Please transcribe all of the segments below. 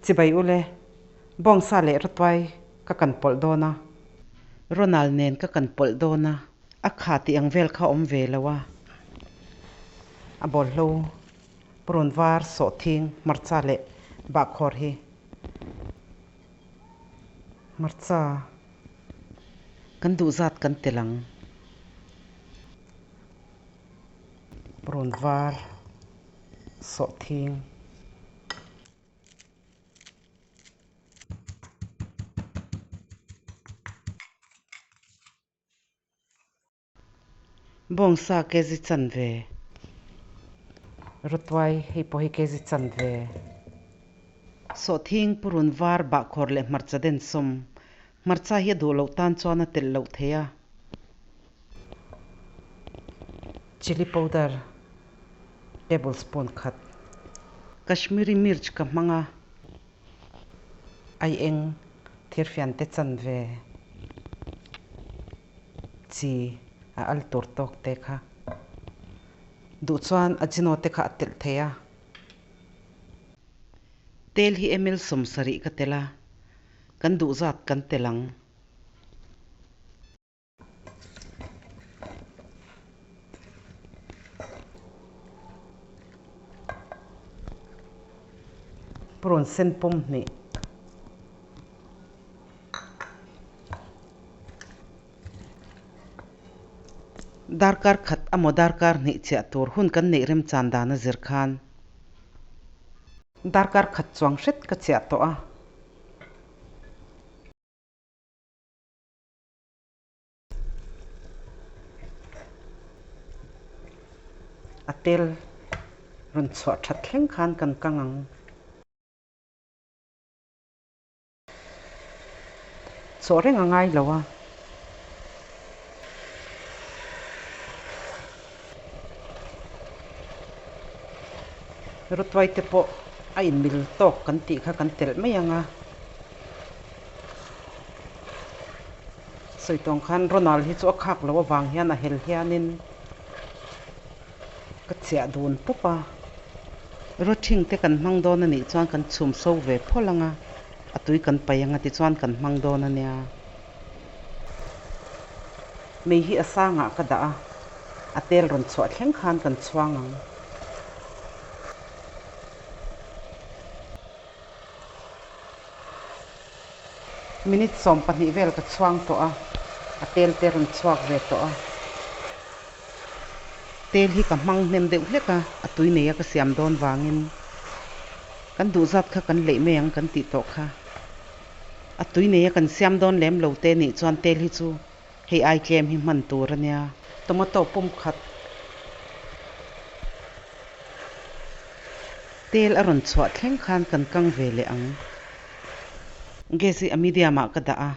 Chibai ule, bawngsa leh rawtuai ka kan pawlh dawn a. Ronald nen ka kan pawlh dawn a, a kha tih ang vel kha awm ve lo a. A bawlhlo purun var sawhthing hmarcha leh bahkhawr hi hmarcha kan duh zat kan tel ang. Purun var sawhthing. Bawngsa kg chanve, rawtuai hei pawh hi kg chanve, sawhthing purun var bahkhawr leh hmarcha densawm, hmarcha hi a duh loh tan chuan a telh loh thei a. Chilli powder tablespoon khat. Kashmiri mirch ka hmang a, ai eng thirfian te chanve chi a al tur tawk te kha duh chuan ajino te kha a telh thei a. Tel hi ml 70 ka tel a, kan duh zat kan tel ang. Purun sen pum hnih. Darkar khat amaw darkar hnih chiah tur hun kan neih remchan dan a zir khan darkar khat chuang hret ka chiah tawh a. A tel rawn chhuah that thleng khan kan kang ang. Chawh reng a ngai lo a. Rawtuai te pawh a inmil tawk kan tih kha kan telh mai ang a. Sawi tawng khan Ronald hi chu a khak loh avang hian a hel hianin ka chiah dun tawp a. Rawthing te kan hmang dawn a nih chuan kan chhum so ve phawlh ang a, a tui kan paih ang a tichuan kan hmang dawn a nia. Mei hi a sangah ka dah a, a tel rawn chhuah thleng khan kan chhuang ang. Minute 12 vel ka chhuang tawh a, a tel te rawn chhuak ve tawh a. Tel hi ka hmang hnem deuh hlek a, a tui nei a ka siam dawn vangin kan duh zat kha kan leih mai ang kan tih tawh kha. A tui nei a kan siam dawn lem lo te nih chuan tel hi chu hei ai tlem hi hman tur a nia. Tomato pum khat Tel a rawn chhuah thleng khan kan kang ve leh ang. Gas hi a medium ah ka dah a.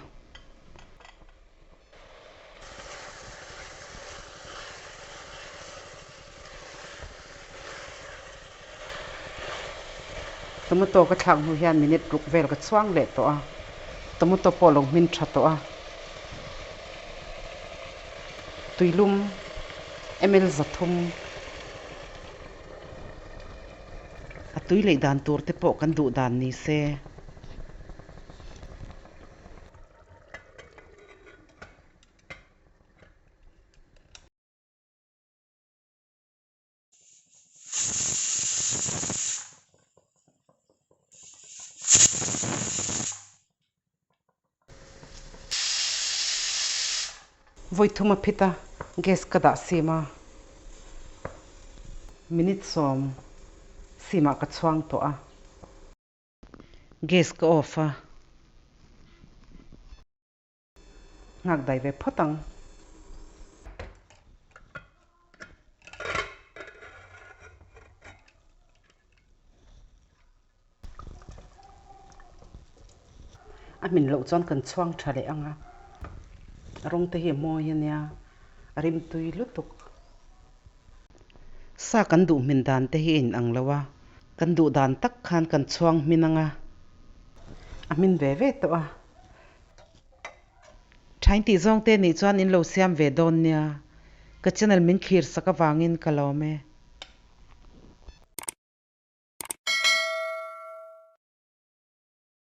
Tomato ka thlak hnu hian minute ruk vel ka chhuang leh tawh a. Tomato pawh a lo hmin tha tawh a. Tuilum ml 300. A tui leh dan tur te pawh kan duh dan ni se. Vawi thum a phit a, gas ka dah sim a, minute 10 simah ka chhuang tawh a. Gas ka off a, nghak dai ve phawt ang. A hmin loh chuan kan chhuang tha leh ang a, a rawng te hi a mawi a nia, a rim tui lutuk. Sa kan duh hmin dan te hi a inang lo a, kan duh dan tak khan kan chhuang hmin ang a, a hmin ve ve tawh a. Thain tih zawng te nih chuan in lo siam ve dawn nia, ka channel min thlir sak avangin ka lawm e.